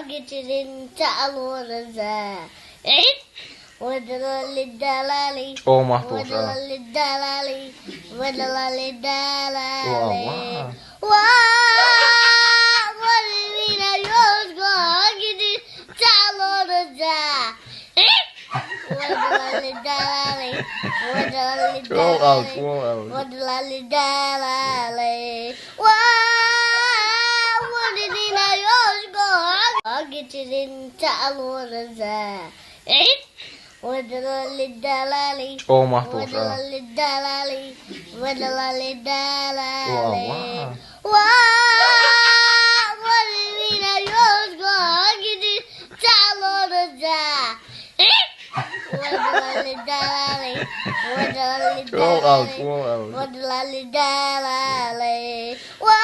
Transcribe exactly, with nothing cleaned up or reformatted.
Gitirin ta'alona za. Eh? Wadalali dalali. Cooma tuusa. Wadalali dalali. Wadalali dalali. Wa, wa. Wa, wadalina yosgo. Gitirin ta'alona za. Eh? Wadalali dalali. Wadalali dalali. Wadalali dalali. Wa, wadalina yosgo. Gitirin ta'alona za. Eh? Wadalali dalali. Cooma tuusa. Wadalali dalali. Wadalali dalali. Wa, wa. Wa, wadalina yosgo. Gitirin ta'alona za. Eh? Wadalali dalali. Wadalali dalali. Wadalali dalali. Wa,